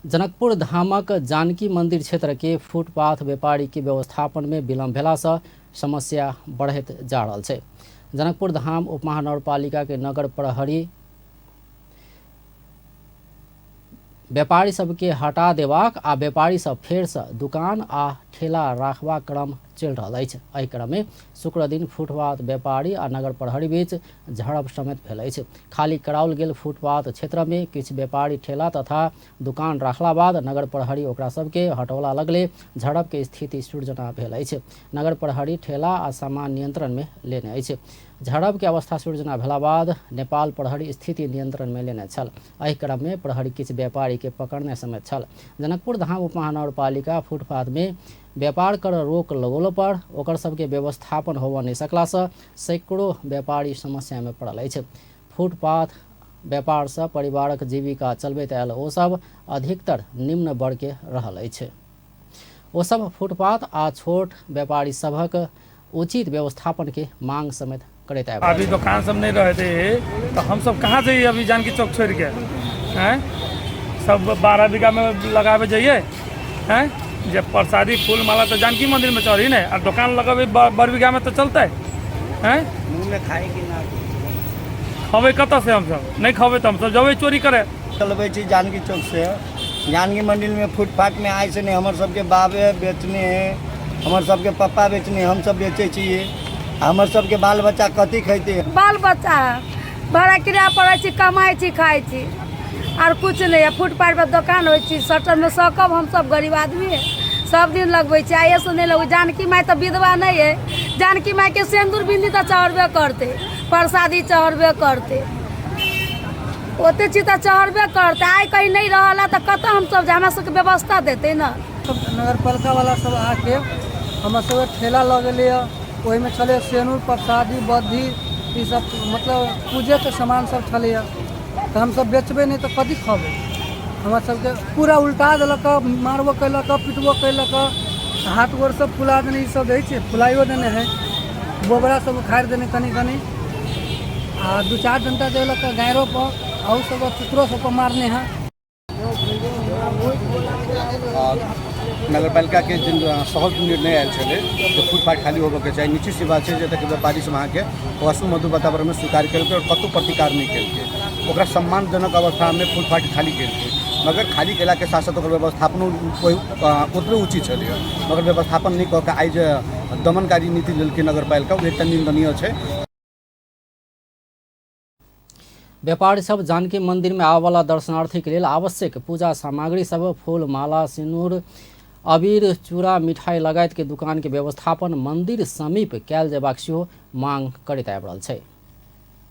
जनकपुर धामक जानकी मंदिर क्षेत्र के फुटपाथ व्यापारी के व्यवस्थापन में विलम्ब भेला से समस्या बढ़ैत जा रहल छै। जनकपुर धाम उपमहानगरपालिका के नगर प्रहरी व्यापारी सबके हटा देबाक आ व्यापारी सब फेरसँ दुकान आ ठेला राखबाक क्रम चलि रहल अछि। एहि क्रममे शुक्रदिन फुटपाथ व्यापारी आ नगर प्रहरी बीच झड़प समेत भेल अछि। खाली कराओल गेल फुटपाथ क्षेत्रमे किछु व्यापारी ठेला तथा दुकान राखला बाद नगर प्रहरी ओकरा सबके हटौला लगले झड़पके स्थिति सृजना भेल अछि। नगर प्रहरी ठेला आ सामान नियन्त्रणमे लेने अछि। झड़पके अवस्था सृजना भेला बाद नेपाल प्रहरी स्थिति नियन्त्रणमे लेने छल। एहि क्रममे प्रहरी किछु व्यापारीके पकड़ने समेत छल। जनकपुर धाम उपमहानगरपालिका फुटपाथमे व्यापार कर रोक लगौलो पर ओकर सबके व्यवस्थापन होबऽ नहि सकलासँ सैकड़ो व्यापारी समस्यामे पड़ल अछि। फुटपाथ व्यापारसँ परिवारक जीविका चलबैत आयल ओ सब अधिकतर निम्न वर्गके रहल अछि। ओ सब फुटपाथ आ छोट व्यापारी सभक उचित व्यवस्थापनके मांग समेत करैत आबि अभी दोकान सब नहीं रहे थे तो हम सब कहाँ जाइए अभी जानकी चौक छोड़ के हैं सब 12 बीघा में लगावे जाइए हैं जब प्रसादी फूल माला तो जानकी मंदिर में चढ़ी नहीं और दुकान लगावे 12 बीघा में तो चलते हैं। मुँह में खाए कि ना खबे कतऽ से हम सब नहीं खबे तो हम सब जबे चोरी करे। चलबै छी जानकी चौक से जानकी मंदिर में फुटपाथ में आइ से नहीं हमर सबके बाबे बेचने है, हमर सबके पप्पा बेचने, हम सब बेचै छियै। हमर सबके बाल बच्चा कथी खैते? बाल बच्चा भाड़ा किराया पड़ै छी, कमाइ छी, खाइ छी, आर कुछ नहीं है। फुटपाथ पर दोकान होइ छी, शटर में सकब हम सब गरीब आदमी है, सब दिन लगबै छी, आइए से नहीं लगबै। जानकी माय तऽ विधवा नहीं है, जानकी माय के सिन्दूर बिन्दी तऽ चढ़बे करतै, प्रसादी चढ़बे करतै, ओते चीज तऽ चढ़बे करतै। आइ कहीं नहीं रहल है तऽ कतऽ हम सब हमरा सबके व्यवस्था देतै ने। नगरपालिका वाला सब आके हमर सबके ठेला लऽ गेलैए, ओहिमे छलै सेनुर प्रसादी बद्धी ई सब, मतलब पूजेके सामान सब छलैए। तऽ हमसब बेचबै नहि तऽ कथी खबै? हमर सबके पूरा उल्टा देलक, मारबो केलक, पिटबो केलक, हाथ गोर सब फुला देने, ई सब रहै छै, फुलाइयो देने है, बोबरा सब उखाड़ि देने कनि कनि, आ 2-4 डंटा देलक गायरो पर, अहू सब कुकरो सब पर मारने है। नगर पालिका के जिन सहज निर्णय आयल छलै जे फुटपाथ खाली होबऽके चाही, निश्चित सी बात छै जे एतऽके व्यापारी सब अहाँके असुमधुर वातावरणमे स्वीकार केलकै आओर कतहु प्रतिकार नहि केलकै, ओकरा सम्मानजनक अवस्थामे फुटपाथ खाली केलकै। मगर खाली केलाके साथ साथ ओकर व्यवस्थापनो ओतबे उचित छलै, मगर व्यवस्थापन नहि कऽ के आइ जे दमनकारी नीति लेलकै नगरपालिका, ओ एकटा निन्दनीय छै। व्यापारी सब जानकी मंदिर में आबऽवाला दर्शनार्थी के लेल आवश्यक पूजा सामग्री सब फूल माला सिनूर अबीर चूड़ा मिठाई लगायत के दुकान के व्यवस्थापन मंदिर समीप कयल जेबाक सेहो मांग करैत आबि रहल छै।